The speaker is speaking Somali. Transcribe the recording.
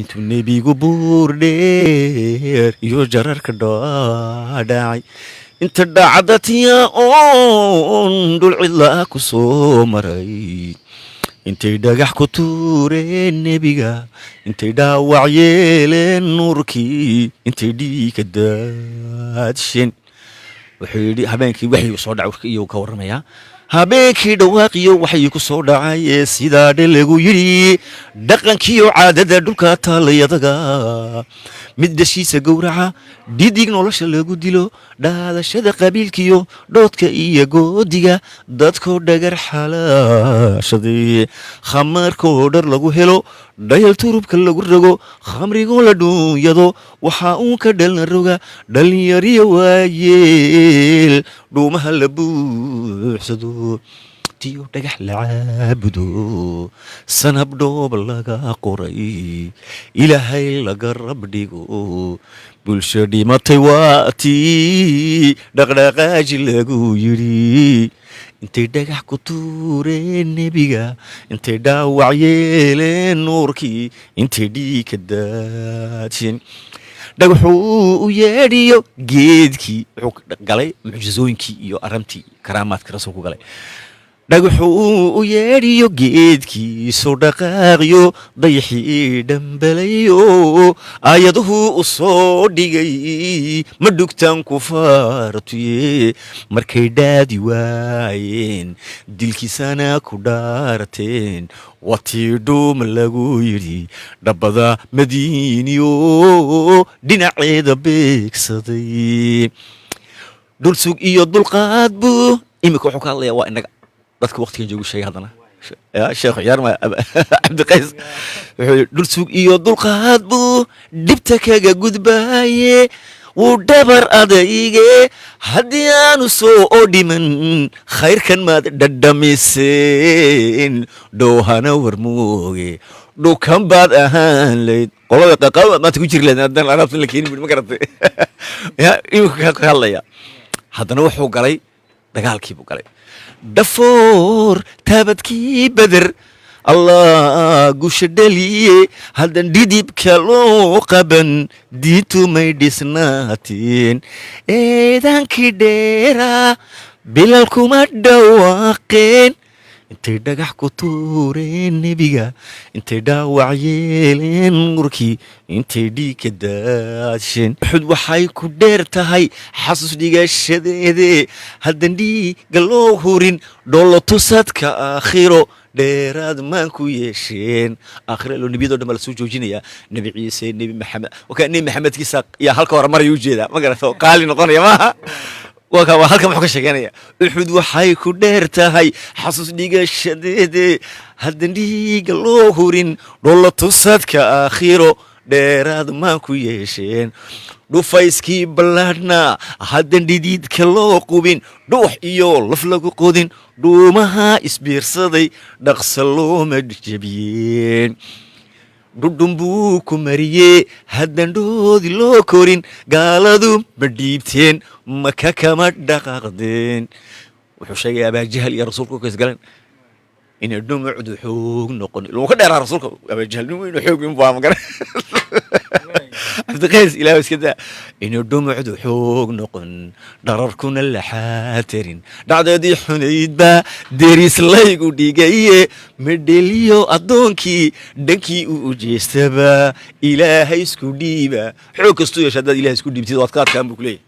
Intuu nebigu buur dheer iyo jararka dhaadhacay, inta dhacda tiya oon dhul cidlaa ku soo maray, intay dhagax ku tuureen nebiga, intay dhaawac yeeleen nuurkii, intay dhiiga daadsheen. Wuxuu yidhi habeenkii waxyigu soo dhacay iyuu ka warramayaa. Habeenkii dhawaaqiyo waxyi ku soo dhacay ee sidaa dhe lagu yidhi: dhaqankiyo caadada dhulka taalayadaga, mid dhashiisa gowraca, dhidig nolosha lagu dilo, dhaadashada qabiilkiyo dhoodka iyo goodiga, dadkoo dhagar xalaashaday, khamaarkoo dhar lagu helo, dhayal turubka lagu rogo, khamrigoo la dhuunyado, waxaa uun ka dhalna roga, dhalinyariyo waayeel dhuumaha la buuxsado, tiyo dhagax la caabudo, sanab dhoob laga qoray, Ilaahay laga rabdhigo, bulsho dhimatay waa tii dhaqdhaqaaji lagu yidhi. Intay dhagax ku tuureen nebiga, intay dhaawac yeeleen nuurkii, intay dhiigka daadsheen, dhagaxuu u yeedhiyo geedkii. Wuxuu galay mucjizooyinkii iyo arramtii karaamaadkii rasuulku galay. Dhagaxuu u yeedhiyo geedkiisu dhaqaaqiyo, dayaxii dhambalayo, aayaduhu u soo dhigay ma dhugtaan kufaartuye. Markay dhaadi waayeen, dilkiisana ku dhaarteen, watii dhuum lagu yidhi, dhabbada Madiiniyo dhinaceeda beegsaday. Dhul sug iyo dulqaad buu iminka wuxuu ka hadlayaa. Waa innaga dadka waqtigan joogu sheegay. Haddana ya sheekhu ciyaar ma Cabdiqays. Wuxuu yidhi: dhul sug iyo dulqaad buu dhibta kaga gudbaaye, wuu dhabar adayge. Haddii aanu soo dhiman khayrkan maad dhadhamiseen, dhowhana war mooge dhukan baad ahaan layd, qolada qaqaaba maanta ku jiri lahayd haddaan alaabtan la keenin. Bui ma garatay ya iminka ka hadlaya. Haddana wuxuu galay dagaalkii buu galay. Dhafoor taabadkii Beder Allah gusha dhaliye, haddan dhidibka loo qaban diintu may dhisnaateen. Eedaankii dheeraa Bilal kuma dhawaaqeen. Intay dhagax ku tuureen nebiga, intay dhaawac yeeleen nuurkii, intay dhiigka daadsheen. Uxud waxay ku dheer tahay xasuus dhigashadeede, haddan dhiigga loo hurin dhoolo tusadka aakhiro dheeraad maan ku yeesheen. Aakhiro ilo nebiyado dhan baa lasoo joojinayaa, Nebi Ciise, Nebi Maxamed. Waka Nebi Maxamedkiisa yaa halka hore maraya ujeedaa, ma garata? Qaali noqonaya maaha. Waa halkan muxuu ka sheekeynaya? Uxud waxay ku dheer tahay xasuus dhigashadeede, haddan dhiigga loo hurin dhoolo tusadka aakhiro dheeraad maan ku yeesheen. Dhufayskii ballaadhnaa haddan dhidiidka loo qubin, dhuux iyo laf lagu qodin, dhuumaha isbiirsaday dhaqsa looma jebiyeen. Dhudhun buu ku mariyee, haddan dhoodi loo korin, gaaladu ma dhiibteen, Maka kama dhaqaaqdeen. Wuxuu sheegaya Abaajahal iyo rasuulku ka isgaleen inay dhumucdu xoog noqon iluu ka dheeraa rasuulka. Abaajahal nin weyn oo xoog weyn baa, magara Cabdiqays? Ilaah iska daa. Inay dhumucdu xoog noqon, dhararkuna laxaatarin, dhacdadii xunayd baa deris laygu dhigaye. Medheliyo addoonkii dhankii u ujeestaba Ilaahay isku dhiiba. Xoog kastuu yeesha, haddaad Ilahay isku dhiibtid waad ka adkaan, buu ku leeyahy.